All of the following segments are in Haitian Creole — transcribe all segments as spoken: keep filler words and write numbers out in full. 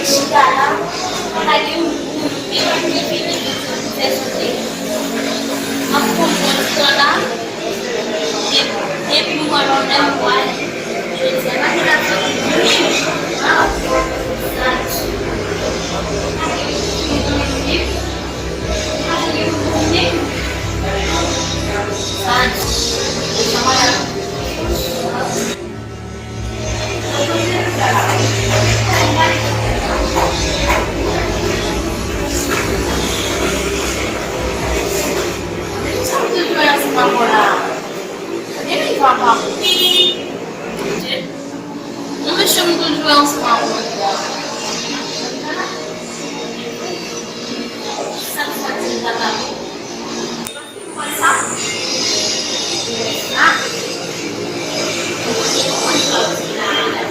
Chita la, pa gen yon moun ki vini pou fè sote. M ap konprann tan la, depi, depi mwen lòt lè m wè, jodi a, pa gen la sòti moun. Sa di. Pa gen yon moun. Yon mesye m toujou ansanm avè w. Sa k fè di m pa ta bon? Konn sa? Sa? Ou konn sa w di la, la.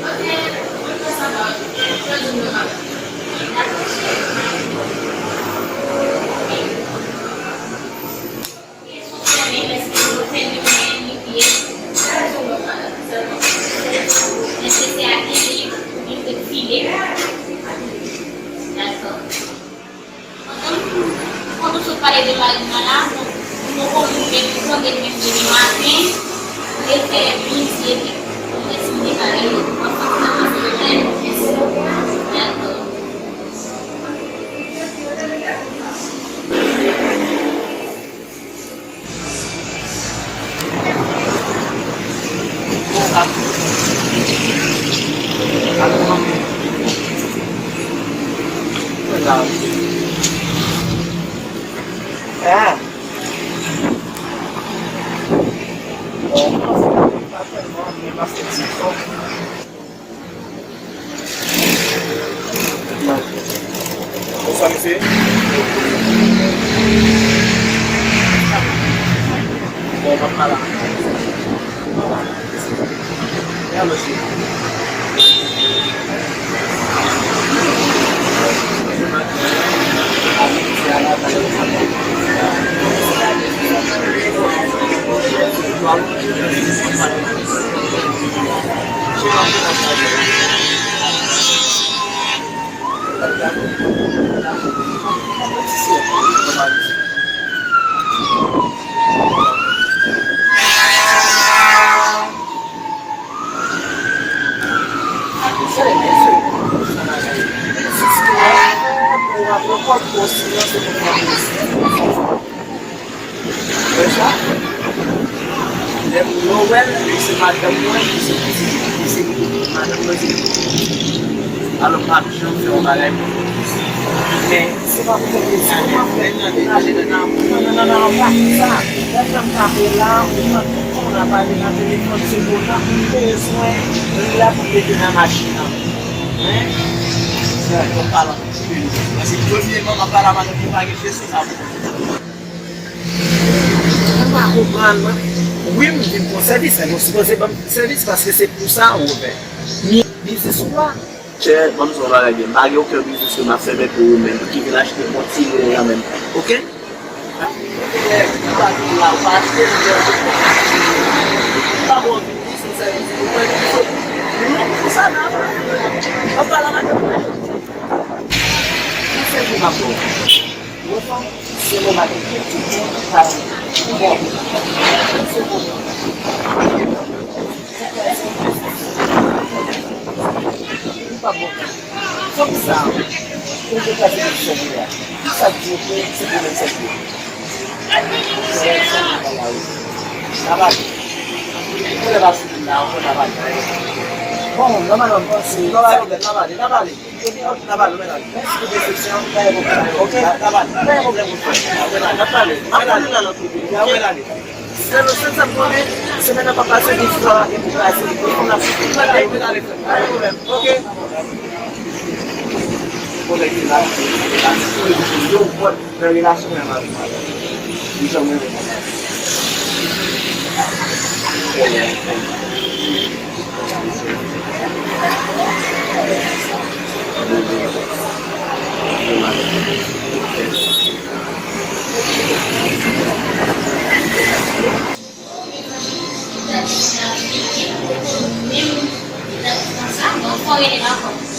Ok, mwen fè sa ba ou. Jodi m nan pa. Dakò, cheri. Pandan nou sot pale de mari m nan la, bon, nou poko moun gen pou tande l menm demen maten, li fè midi epi, bon, mèsi m te pale, w ap fè sa, mèsi. Dakò. Bonswa, mesye. Bon, m ap pale avè w. Alo, cheri. Wè sa? Lè m wè l, se madanm mwen, se pitit, se madanm mwen, se pitit. Alò, m p ap janm fè yon bagay pou pitit. Men, se pa pou mwen, se pou mwen fè. Non, non, non, non, non, pa di sa. Lè m kanpe la, ou nan tout moun ap pale nan telefòn, se pou nan bezwen li la pou mete nan machin nan. Men, se yon palan. Paske premyèman, m ap pale a madanm mwen, pa gen jesyon sa pou mwen. Mwen pa konprann, mwen. Wi, m vin pou sèvis, men nou sipoze ban m sèvis paske se pou sa ou ouvè. Ni biznis ou pa. Chè, ban m di w yon bagay byen. M pa gen okenn biznis ke m ap fè, men pou ou menm, ki vin achte yon ti lè la menm. Oke? Ou pa vin la, ou pa achte lè. Ou pa bon biznis, ou sèvis, ou fè biznis. Nou, pou sa, nan. Ou pa la, nan. Ou fè pou m ap bon. Ou fè. Se moman ki pi pi pi pa bon. Se moman. Li pa bon. Fanm sa, pou te pase desizyon pou li a. Sa k di ke se pwoblèm sèt yo. Travay. Pou lè pa sou moun la, ou fè travay. Bon, nòmalman, m panse, nòmalman, travay, travay. Epi, ok, n a pale, men la. Mèsi pou desepsyon. Pa gen pwoblèm. Ok, n a pale. Pa gen pwoblèm, mon frè. N a pale. N a pale. N a pale. Sèl, sèl sa m konnen, semèn nan pa pase, gen ti travay pou pase. Pou n ap fè. Pa gen pwoblèm. Ok. Kòlèg ki la, yo, nan relasyon menm avèk madanm. Li janm renmen madanm. Menm, menm, sa, bon, fò rele l ankò.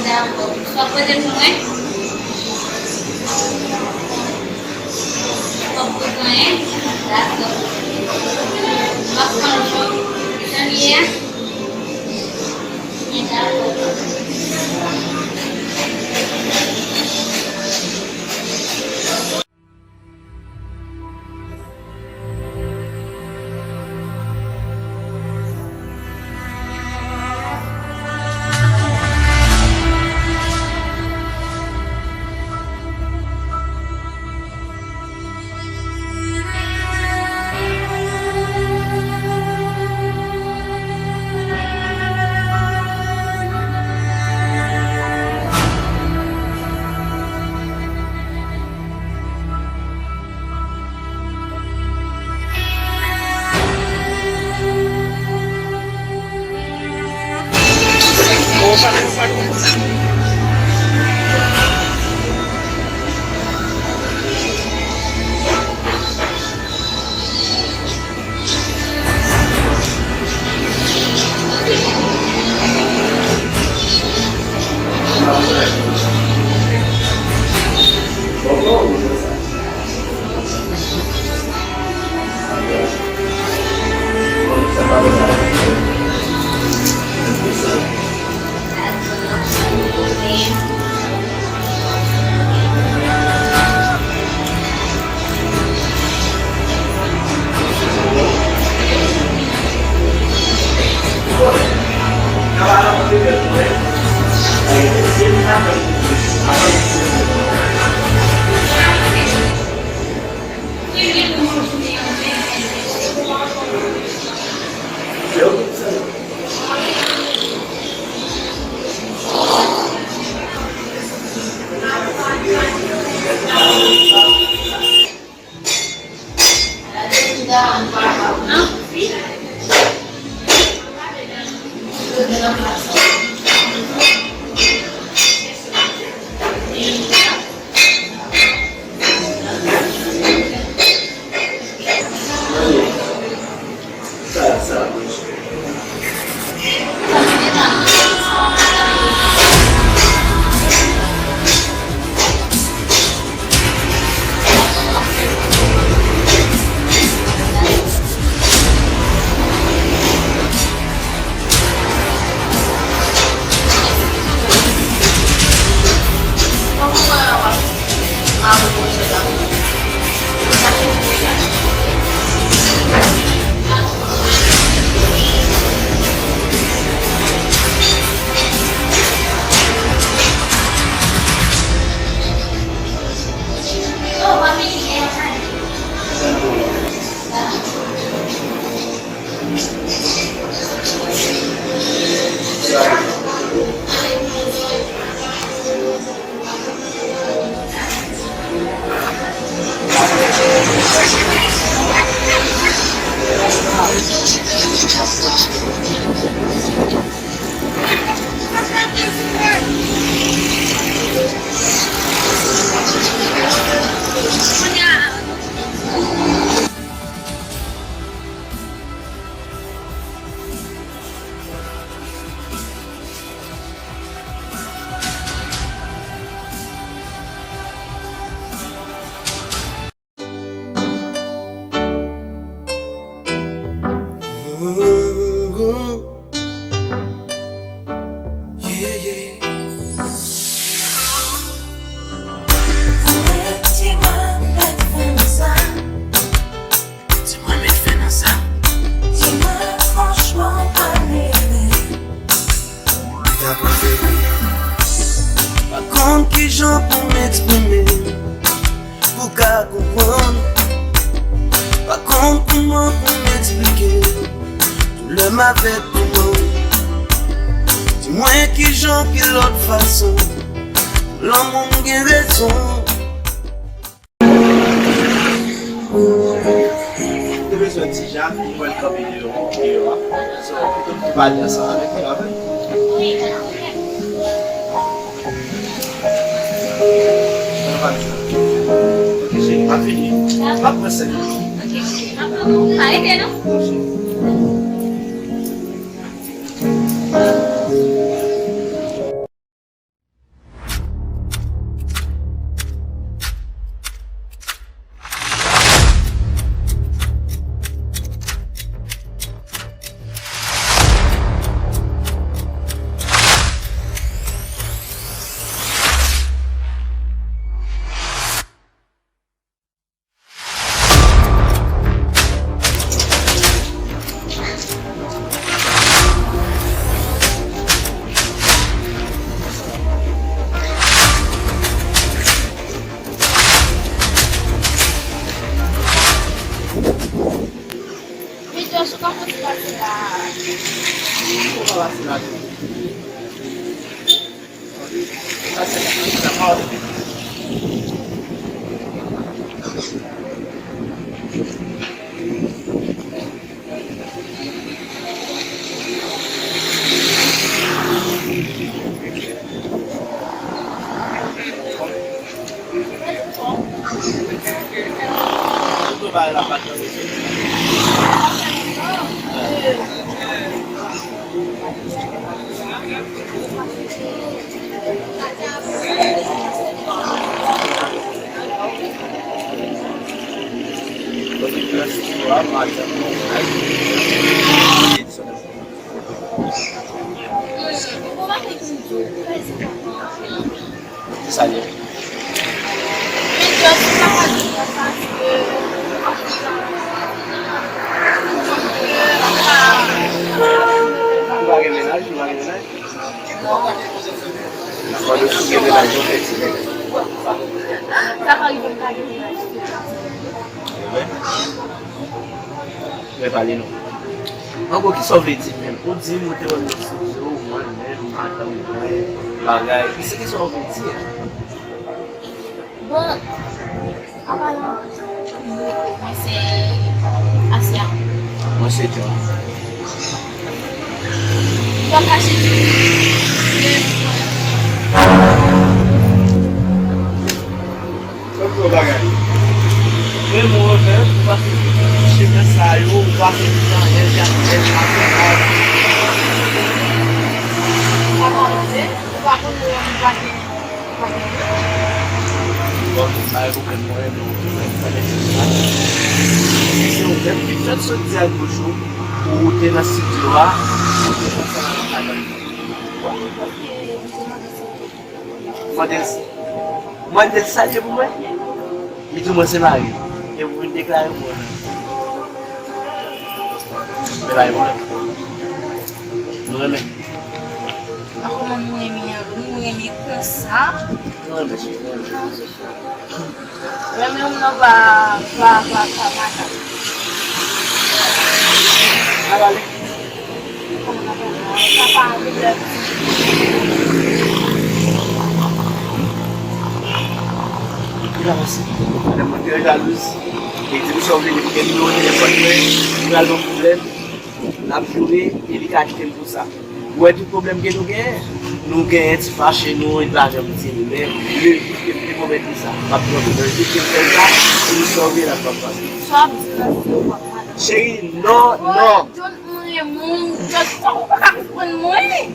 Dakò. Sa w ap poze pou mwen? W ap poze anyen? Dakò. M ap tann ou. Jan l ye a? Dakò. Ti mwen met fen nan sa. Ti mwen franchman pa neve. Pa konn kijan pou m eksprime, pou w ka konprann. Pa konn kouman pou m eksplike doulè m avèk kouman. Di mwen kijan, ki lòt fason, pou lanmou m gen rezon. Ou te bezwen ti ja, nou pral kanpe deyò, deyò a. So, ou pale ansanm avèk li, avèk. Ann pale sa. Ok, cheri, m ap vini. M ap pran sèl. Ok, cheri, m ap pran. Pa rete, non? Non, cheri. Ki sa l ye? Ou pa gen mennaj? Ou pa gen mennaj? Fò nou sou gen mennaj, nou fè ti mennaj. Sa pa rive m pa gen mennaj. Mwen pale non. An gwo, kisa w vle di menm? Ou di m ou te wè m nan estidyo, mwen menm, madanm mwen, bagay. Kisa, kisa w vle di? Bon, apa la, mwen se Asya. Mwen se John. John kache di. Sòt yon bagay. Men mwen menm, ou pa fè tout chemen sa yo, ou pa fè tout anyen, y ap fè, y ap fè. Ou pa konn mwen, ou pa gen, ou pa gen. Bon, sa yo konprann mwen, men ou konprann mwen, men se sa. Se ou menm ki fè sot di ak bouch ou, ou te nan estidyo a, ou te konsa nan madanm. Mwen te, mwen te salye pou mwen. Li di mwen se mari. E pou vin deklare pou mwen. Men pa gen pwoblèm. Nou renmen. A kòman nou renmen an? Nou renmen konsa. Nou renmen, cheri, nou renmen. Renmen moun nan pa, pa, pa, pa madanm. Al ale. Li pa pase. Madanm mwen trè jalouz. Li di m sa w vle, li gen nimewo telefòn mwen, li pral ban m pwoblèm. L ap joure e li ka kite m pou sa. Ou wè tout pwoblèm ke nou genyen, nou genyen ti fache nou, li pa janm di nou, men li refije m te pwomèt li sa. M ap pran pwoblèm, jis ke m fè l sa, e li sove la, m ap pase. Sa w ap di la, se w ap pale. Cheri, non, non. John, mwen, moun, John, sa w pa ka konprann mwen?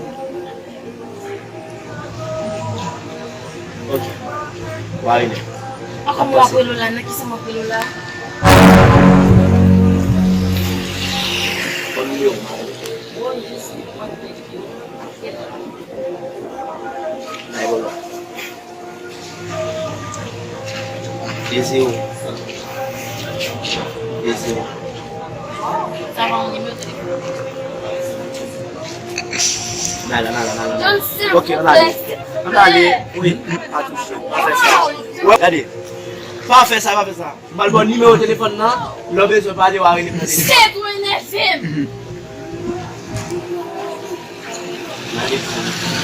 Ok. W a rele. Ankò mwen ap rele w la, nan kisa m ap rele w la? Bon nimewo. Bon, jis mwen. Ay, bon, bon. De zewo. De zewo. Sa pa yon nimewo telefòn. N ale, n ale, n ale, n ale. John, silvouplè. Ok, n ale. N ale. Wi, pa touche. Pa fè sa. Gade. Pa fè sa, pa fè sa. M pral ba w nimewo telefòn nan. Lè w bezwen pale, w a rele m nan telefòn. Sèt ou enève m. N ale.